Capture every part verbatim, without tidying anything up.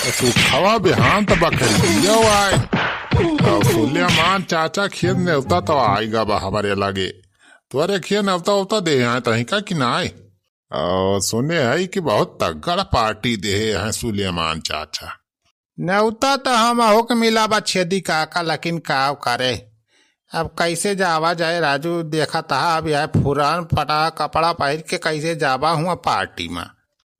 तो सुखवा बिहान त बकरिया आए। और सुलेमान चाचा खेत नेवता तो आइगा बा हमरे लगे। तोरे खेत नेवता उवता दे आए तहीं का कि नाय? और सुने है कि बहुत तगड़ पार्टी देहे हैं सुलेमान चाचा। नेवता तो हमहू के मिला बा छेदी काका, लेकिन का करे, अब कैसे जावा जाए राजू? देखत हा, अब यह पुरान फटा कपड़ा पहिर के कैसे जावा हुआ पार्टी में?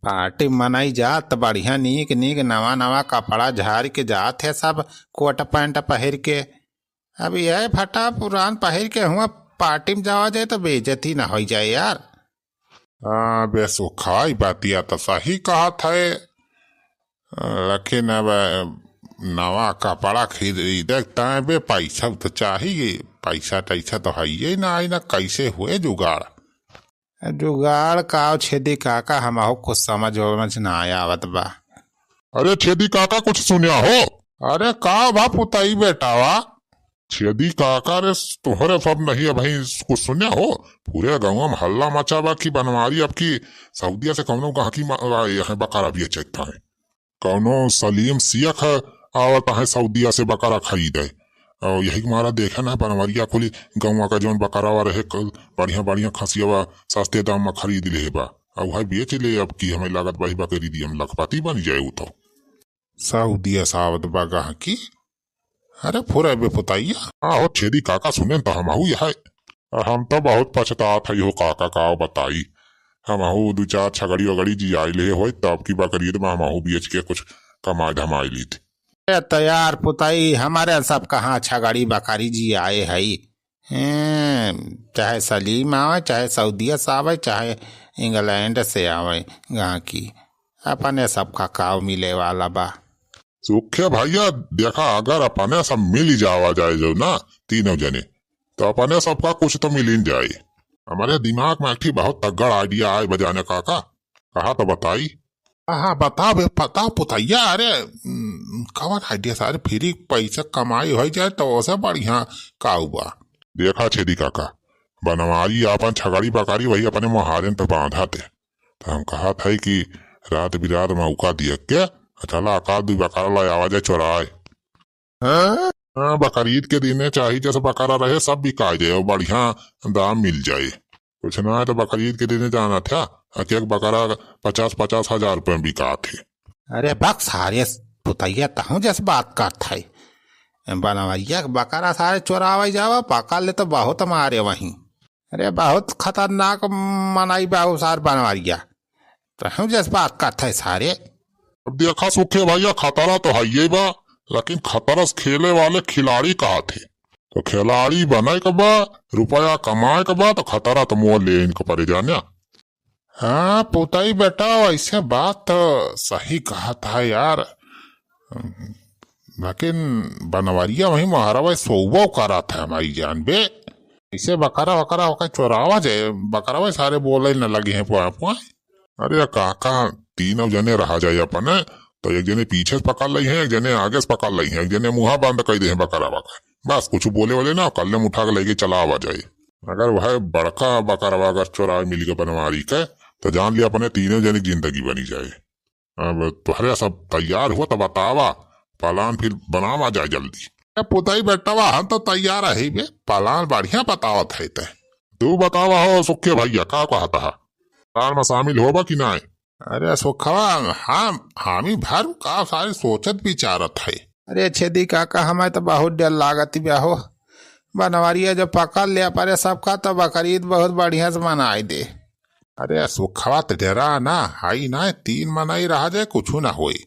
पार्टी मनाई जात बढ़िया, नीक नीक नवा नवा कपड़ा झारि के जात है सब, कोट पैंट पहिर के। अब यह फटा पुरान पहिर के हुआ पार्टी में जावा जाए तो बेइज्जती ना होइ जाए यार। हाँ, बे सुखा, ई बतिया तो सही कहत है, लेकिन अब नवा कपड़ा खरीदे ताए बे पैसा तो चाहिए, पैसा तैसा तो हइये ना, आई ना, कैसे हुए जुगाड़? जुगाड़ का छेदी काका, हमहू कुछ समझ वमझ ना आवत बा। अरे छेदी काका, कुछ सुन्या हो? अरे का बा पुताई बेटावा? छेदी काका रे, तोहरे सब नहीं है भाई, कुछ सुन्या हो? पूरे गाँव में हल्ला मचा बा कि बनवारी अब की सऊदिया से कौनो गाहकी मा-, आ, यहाँ बकरा बेचत है। कौनो सलीम शेख है, आवत है सऊदिया से बकरा खरीदे। और यही के मारा देखे ना बनवरिया कुली गौवा का जौन बकरावा रहे, क-, बढ़िया बढ़िया खसियावा सस्ते दाम में खरीद ले बा। और वह बेच ले, अब की हमें लागत वही बकरी दी हम लखपति बन जाए उ तो। सऊदिया से आवत बा गाहकी। अरे फुरा बे पुताइया। हाँ हो छेदी काका, सुने तो हमहू यह है। हम तो बहुत पछतात है हो काका, का बताई। हमहू दू चार छगड़ी वगड़ी जियाई ले होई, तब की बकरीद में हमहू बेच के कुछ कमाई धमाई लीत। ए तो यार पुताई, हमारे सब कहाँ छगड़ी बकरी जियाए हई। हैं, चाहे सलीम आवे, चाहे सऊदिया से आवे, चाहे इंग्लैंड से आवे, गाहकी अपने सबका काव मिले वाला बा। सुखे भैया, देखा, अगर अपने सब मिल जावा जाए जो ना, तीनों जने, तो अपने सबका कुछ तो मिलिन जाए। हमारे दिमाग में एक ठी बहुत तगड़ idea आए बजाने काका, कहा तो बताई। हाँ, बताओ बे, बताओ पुतैया। अरे, हम्म, कवन idea सारे? फ्री पैसा कमाई होइ जाए तो ओसे बढ़िया का हुआ? देखा छेदी काका, बनवारी आपन छगड़ी बकरी वही अपने मोहारन पे बांधा थे। तो हम कहत है कि रात बिरात मौका दिया के, चला अकाल दुई बकरा ला आवा जाए चोराए। हाँ? हाँ, बकरीद के दिने चाही जैसे बकरा रहे, सब बिकाई जाए और बढ़िया दाम मिल जाए। कुछ ना है तो बकरीद के दिने जाना था, एक एक बकरा पचास पचास हजार रुपये में बिकात है। अरे बक सारे पुतैया, तहूँ जस बात करत है। बनवैया के बकरा सारे चोरावे जावा, पकड़ ले तो बहुत मारे वहीं। अरे बहुत खतरनाक मनई बा उ सार बनवैया, तहूँ जस बात करत है सारे। अब देखा सुखे भैया, खतरा तो हइये बा, लेकिन खतरा से खेले वाले खिलाड़ी कहा थे। तो खिलाड़ी बने के बा, रुपया कमाए के बा, तो खतरा तो मोल ले इनके परे जाने। हाँ, पुताई बेटा, वैसे बात तो सही कहत है यार। लेकिन बनवरिया वहीं मोहरवा सोवो करत है हमारी जान बे। इसे बकरा वकरा होकर चोरावा जाए, बकरवा सारे बोले न लगे हैं पुआ पुआ। अरे काका, तीनों जने रहा जाए अपने, तो एक जने पीछे से पकड़ लई है, एक जने आगे से पकड़ लई है, एक जने मुँहा बंद कर दे हैं बकरवा का। बस कुछ बोले वाले ना, कल्ले में उठा के लेके चला आवा जाए। अगर वह बड़का बकरवा अगर चोराए मिल के बनवारी के, तो जान लिया अपने तीनों जने की जिंदगी बनी जाए। अब तोहरे सब तैयार हुआ तो बतावा, प्लान फिर बनावा जाए जल्दी। ए पुताई बेटवा, हम तो तैयार है बे, प्लान बढ़िया बतावत है ते। तू बतावा हो सुखे भैया, का कहत है? प्लान में शामिल होबा कि नाय? अरे सुखवा, हम, हामी भर का सारे सोचत विचारत है। अरे छेदी काका, हमें तो बहुत डर लागत बा हो। बनवरिया जो पकड़ ले अपने सबका, तो बकरीद बहुत बढ़िया से मनाई दे। अरे सुखवा, त डेरा ना, हाई ना, तीन मनई रहा जाए, कुछ ना होई।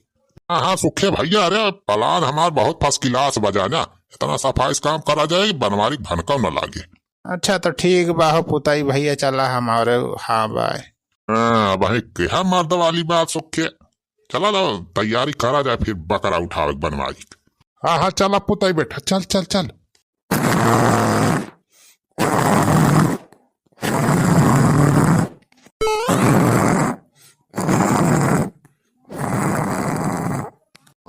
हाँ, हाँ, सुखे भैया, अरे प्लान हमार बहुत first class बा जाना, इतना सफाई से काम करा जाए कि बनवारी भनकम न लागे। अच्छा, तो ठीक बा हो पुताई भैया, चला हमारे, हाँ, बाय। हाँ, अब है केहा मर्द वाली बात सुखे। चला लो, तैयारी करा जाए, फिर बकरा उठावे के बनवारी। हाँ, हाँ, चला पुताई बेटा, चल, चल, चल।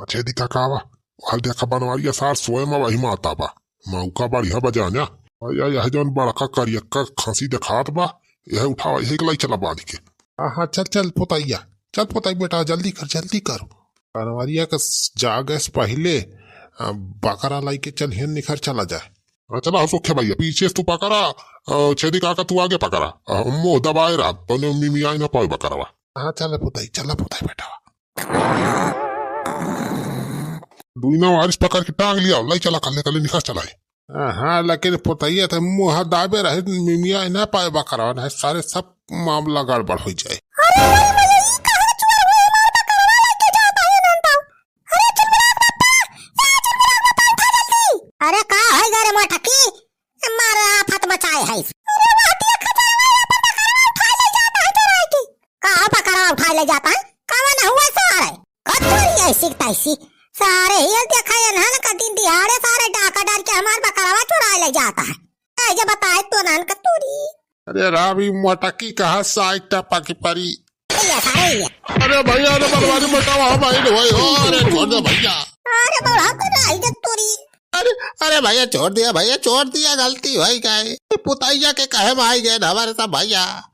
छेदी काका बा, हाल देखा बनवारिया सार सोए में वही माता बा, मौका बढ़िया बजाना। या, यह जौन बड़का करियक्का खसी देखात बा, यह उठावा, यही के लाई चला बांध के। हाँ, हाँ, चल, चल, पोतैया, चल, पोतई बेटा, जल्दी कर, जल्दी कर। कनवरिया के जागे से पहिले, अ, बकरा लइके चल, हेन निखर चला जाए। अ, चला हो सोखे भइया, पीछे से तू पकड़ा, अ, छेदी काका तू आगे पकड़ा, अ, मुँह दबाए रहा, तोने मिमियाई ना पावे बकरवा। हाँ, चला पुताई, चला पुताई बेटा। दुइना वारिस पकड़ के टांग लिया, लई चला, कल्ले कल्ले निखर चलाए। हाँ, लेकिन पुतैया त मुँह दाबे रहे, मिमियाई ना पावे बकरवा, नहीं सारे सब मामला गड़बड़ होइ जाए। अरे भाई, भैया, ई कहाँ चोर हुए? हमार बकरवा लेके जाता है नंदू। अरे चुलबुलाक बापा, ए चुलबुलाक बापा, उठा जल्दी। अरे का होइ गए रे मोटकी? मार आफत मचाए है। अरे मोटिया खचाए वाला अपन बकरवा उठा ले जाता है चोराई के। का बकरवा उठा ले जाता है? कवन हुआ सारे? कतुरी ऐसी तैसी। सारे हियल देखा ये नहन का दिन दिहाड़े सारे डाका डाल के हमार बकरवा चुरा ले जाता है। ऐसे बताए तो नहन कतुरी। अरे रावी मोटकी कहाँ साइड टपा की परी। ये सारे ये। अरे भैया, अरे बलवारी मोटावा भाई भाई हो, अरे छोड़ दे भैया। अरे बड़ा तो नहीं दे तुरी। अरे, अरे भैया छोड़ दिया, भैया छोड़ दिया, गलती होइ गए। पुतैया के कहे में आई गए न हमारे सब भैया।